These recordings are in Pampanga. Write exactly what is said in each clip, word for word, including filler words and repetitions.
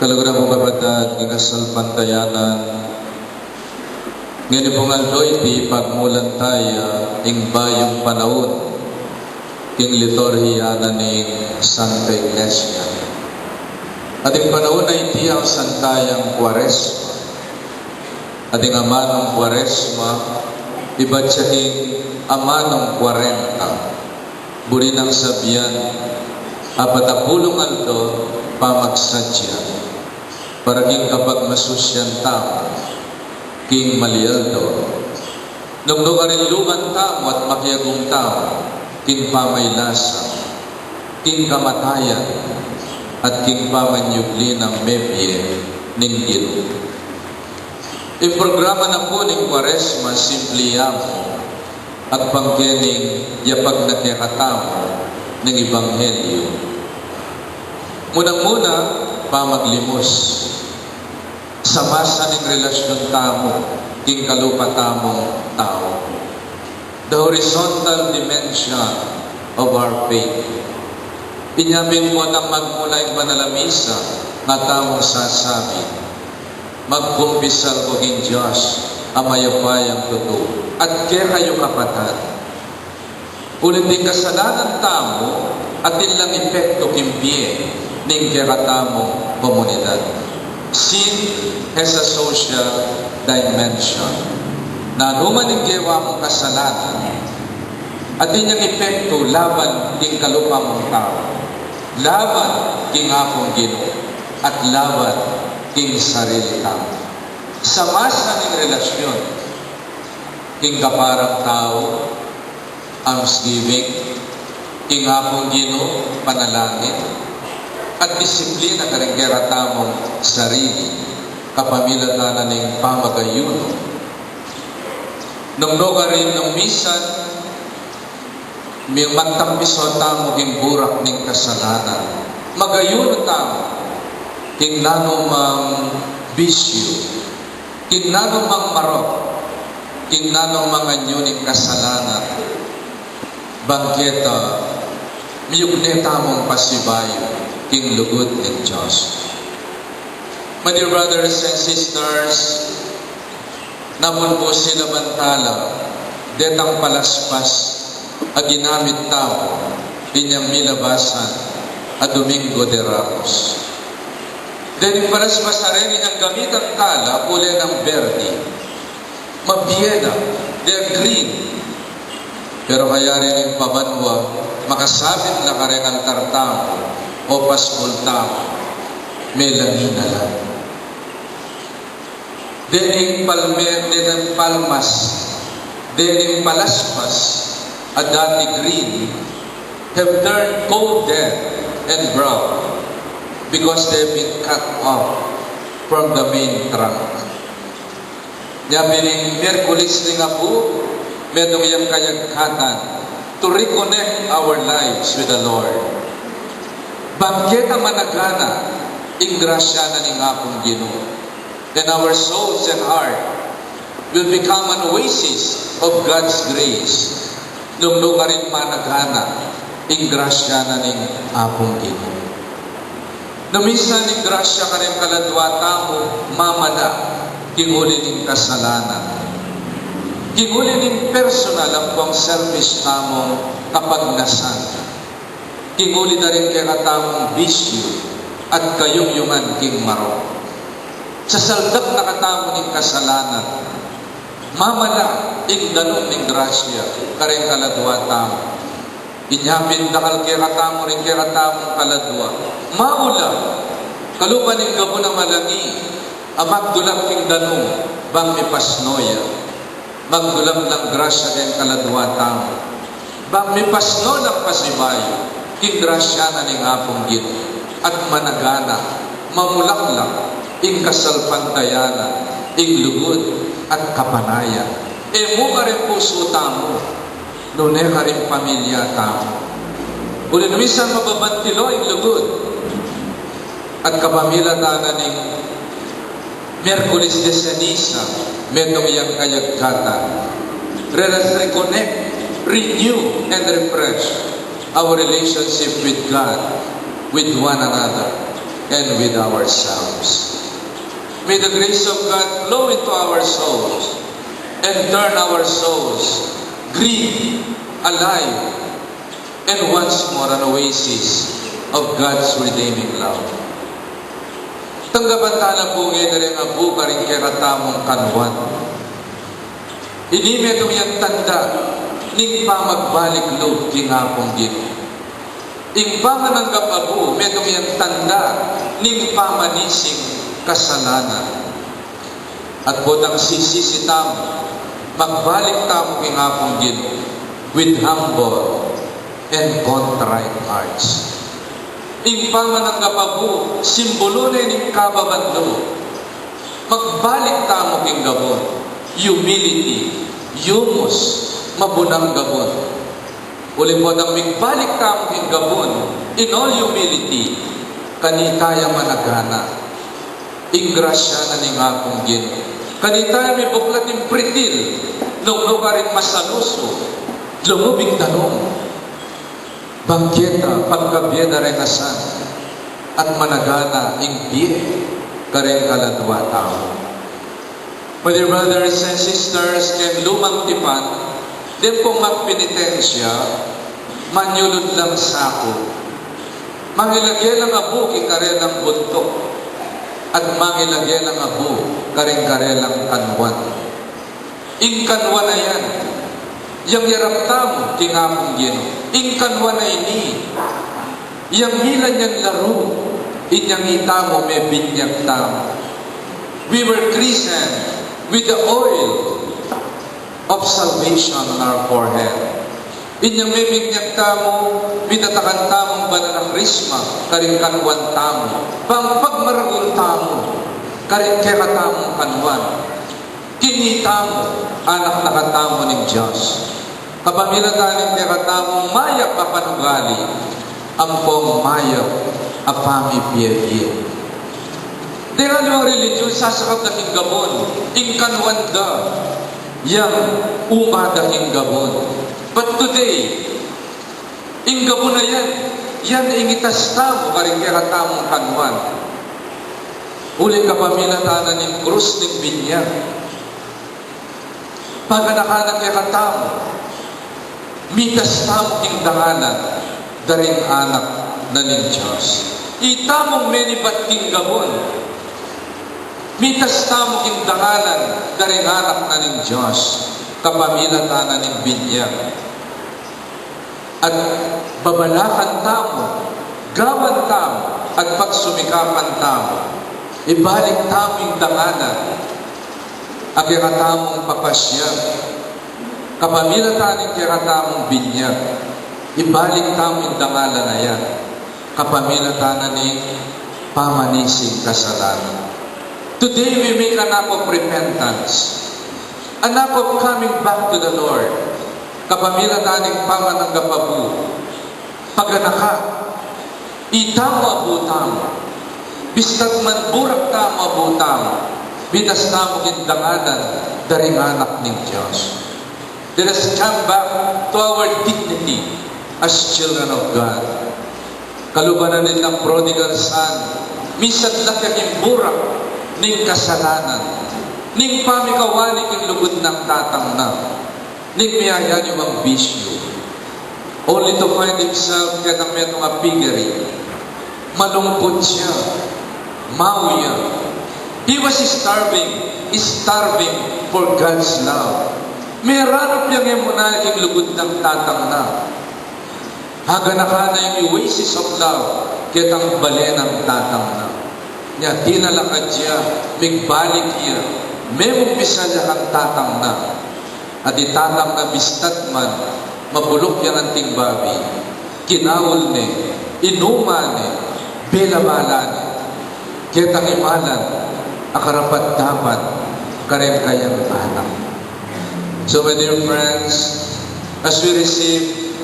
Kaluguran kung kapatad king kasalpantayanan, ngeni pung aldo iti pagmulan taya ing bayung panaun king liturhiya na ning Santa Iglesia. At ing panaun a iti ausan tayang Kuaresma. At ing amanung Kuaresma, ibat ya king amanung kuarenta, buri nang sabian, apat a pulung aldo pamagsadya, para king kapagmasusyan tamu king malialdo. Nung nukarin luban tamu at makiagum tamu king pamailasa, king kamatayan, at king pamanyubli nang mebie ning Ginu. Ing programa na pu ning Kuaresma, simpli ya mu, agpang kening yapag na kekatamu ning Ebanghelyo. Munang-muna, pamaglimus. Samasan ing relasyun tamu king kalupa tamung tau. The horizontal dimension of our faith. Inya pin potang magmula ing banal a misa, nga tamung sasabi, magkumpisal ku king Dios a mayap yang tutu, at kekayu kapatad. Uling ding kasalanan tamu, atin lang epektu king bie ning kekatamung komunidad. Sin has a social dimension. Nanu man ing gewa mung kasalanan, atin yang epektu laban king kalupa mung tau, laban king Apung Ginu, at laban king sarili tamu. Samasan ing relasyun king kaparang tau, almsgiving, king Apung Ginu, panalangin, at disiplina karing kekatamung sarili, kapamilatan na ning pamagayunu. Nung nukarin nung misan, mi-, magtampisaw tamu king burak ning kasalanan. Magayunu tamu king nanumang bisyu, king nanumang marok, king nanumang anyu ning kasalanan, bang keta miyugne tamung pasibayu king lugud ning Dios. My dear brothers and sisters, napun pu sila bantala, detang palaspas a ginamit tamu inyang milabasan a Domingo de Ramos. Dening palaspas a reni inyang gamitan tala, kule nang berdi. Mabie na, they're green. Pero kayari ning pabanua, makasabit na kareng altar tamu o paskul tamu, melangi na la. Dening palme-, dening palmas, dening palaspas a dati green have turned cold, dead, and brown because they've been cut off from the main trunk. Nya pin ing Miyerkules ning Apu, metung yang kayagkatan to reconnect our lives with the Lord. Bang keta managana ing grasya na ning Apung Ginu. Then our souls and heart will become an oasis of God's grace. Nung nukarin managana ing grasya na ning Apung Ginu. Nung misan ing grasya karing kaladua tamu mamala king uli ning kasalanan. King uli ning personal ampong selfish tamung kapagnasan. King uli da ring kekatamung bisyu at kayungyungan king marok. Sasaldak na katamu ning kasalanan. Mamala ing danum ning grasya karing kaladua tamu. Inya pin dakal kekatamu ring kekatamung kaladua. Maula, kalupa ning gabun a malangi, a magdulap king danum, bang mipasno ya. Magdulap lang grasya keng kaladua tamu. Bang mipasno lang pasibayu king grasya na ning Apung Ginu, at managana, mamulaklak ing kasalpantayanan, ing lugud at kapanayan. E mu karing pusu tamu, nune karing pamilya tamu. Uli nu misan mababantilo ing lugud at kapamilatan na ning Miyerkules de Ceniza, metung yang kayagkatan. Let us reconnect, renew, and refresh our relationship with God, with one another, and with ourselves. May the grace of God flow into our souls and turn our souls green, alive, and once more an oasis of God's redeeming love. Tanggapan tana pu ngeni reng abu karing kekatamung kanwan. Ini metung yang tanda ning pamagbalik lub king Apung Ginu. Ing pamananggap abu metung yang tanda ning pamanising kasalanan. At potang sisisi tamu, magbalik tamu king Apung Ginu with humble and contrite hearts. Ing pamananggap abu, simbulu ne ning kababan lub. Magbalik tamu king gabun, humility, humus, mabunang gabun. Uling potang migbalik tamu king gabun, in all humility, kanita yang managana ing grasya na ning Apung Ginu. Kanita yang mibuklat ing pritil, nung nu karin masalusu, lumub ing danum. Bang keta pagkabie da reng asan at managana ing bie kareng kaladua tau. My dear brothers and sisters, keng lumang tipan, deng pung magpenitensya, manyulud lang saku. Mangilage lang abu king karelang buntuk, at mangilage lang abu karing karelang kanwan. Ing kanwan a yan, yang yarap tamu king Apung Ginu. Ing kanwan a ini, yang milan yang laru, inyang itamu mebinyag tamu. We were christened with the oil of salvation on our forehead. Inyang mebinyag tamu, mitatakan tamung banal a krisma karing kanwan tamu, bang pagmaragul tamu karing kekatamung kanwan. King itamu, anak na katamu ning Dios. Kapamilatan ning kekatamung mayap a panugali, ampong mayap a pamibie-bie. Deng aliwang religion, sasakap da king gabun ing kanwan da, yang uma da king gabun. But today, ing gabun a yan, yan ing itas tamu karing kekatamung kanwan. Uling kapamilatan na ning krus ning binyag, paganakan na kekatamu, mitas tamu king danganan da ring anak na ning Dios. Itamung menibat king gabun, mitas tamu king danganan da ring anak na ning Dios, kapamilatan na ning binyag. At babalakan tamu, gawan tamu, at pagsumikapan tamu, ibalik tamu ing danganan a kekatamung papasya, kapamilatan ning kekatamung binyag, ibalik tamu ing danganan a yan, kapamilatan na ning pamanising kasalanan. Today we make an act of repentance, an act of coming back to the Lord. Kapamilatan ning pamananggap abu, paganaka, itamu abu tamu, bista't man burak tamu abu tamu, mitas tamu king danganan da ring anak ning Dios. Let us come back to our dignity as children of God. Kaluban na ning prodigal son, misadlak ya king burak ning kasalanan, ning pamikawani king lugud nang tatang na, ning miyayaliwang bisyu, only to find himself ketang metung a piggery. Malungkut ya, mau ya. He was starving, starving for God's love. Meranup yang e mu na king lugud nang tatang na. Aganakan na ing oasis of love ketang bale nang tatang na. Nya tinalakad ya, migbalik ya, memumpisal ya kang tatang na. At i tatang na bista't man mabuluk yang anting babi, kinaul ne, inuman ne, belabalan ne, ketang imalan a karapat-dapat kareng kayang anak. So, my dear friends, as we receive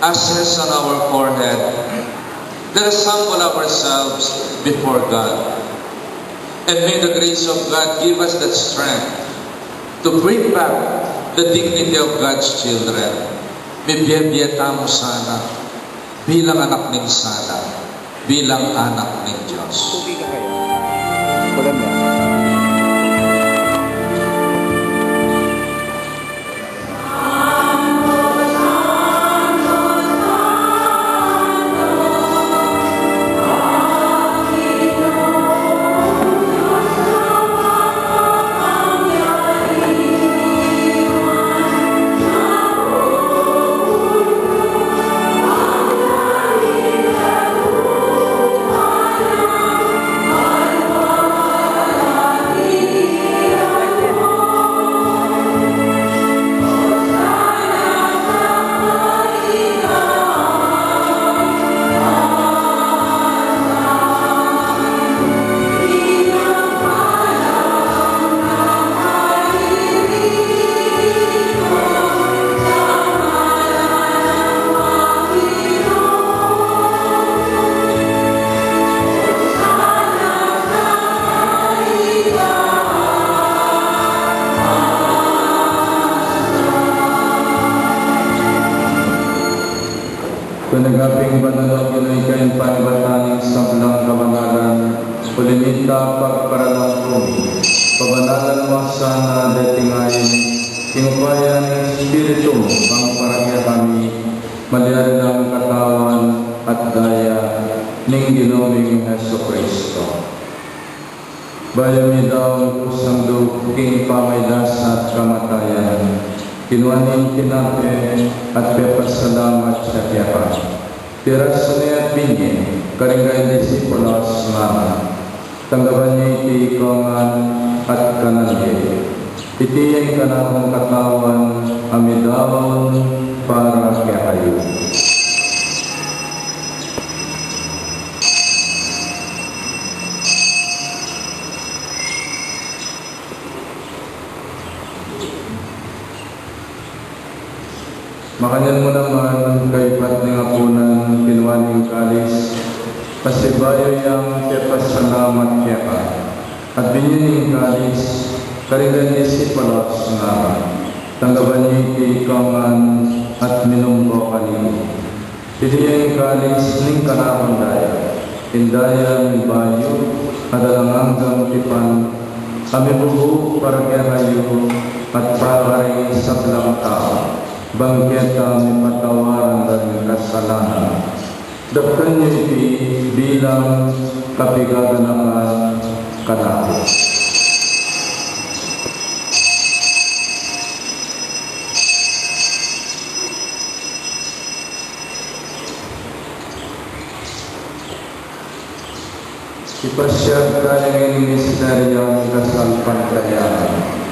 ashes on our forehead, let us humble ourselves before God. And may the grace of God give us that strength to bring back the dignity of God's children. Mibie-bie tamu sana bilang anak ning sala, bilang anak ning Dios. Tubig ka kaya? Walang meron. Tanggapin mu, Ginu, ing panibatan ning sablang kabanalan, uli na nita pagparalan ku, pabanalan mu sana deting ayin, king upaya ning Espiritu mu, bang para kekami, malyari lang katawan at daya ning Ginu ming Jesucristo. Bayu midaun kusang lub king pamagdusa at kamatayan, kinua ne ing tinape at pepasalamat ya keka. Pirasu ne at binye karing kayang disipulus, ngana: Tanggapan ye iti ikayu ngan at kanan ye. Iti ing kanakung katawan a midaun para kekayu. Makanyan mu naman, kaybat ning apunan, kinua ne ing kalis, pasibayu yang pepasalamat keka, at binye ne ing kalis karing kayang disipulus, ngana: Tanggapan ye iti ikayu ngan at minum kayu keni. Iti ing kalis ning kanakung daya, ing daya ning bayu at alang anggang tipan, a mibubu para kekayu at para karing sablang tau, bang keta mipatawaran la ring kasalanan. Daptan ye iti bilang kapaganakan kanaku. Ipasiag taya ing misteryu ning kasalpantayanan.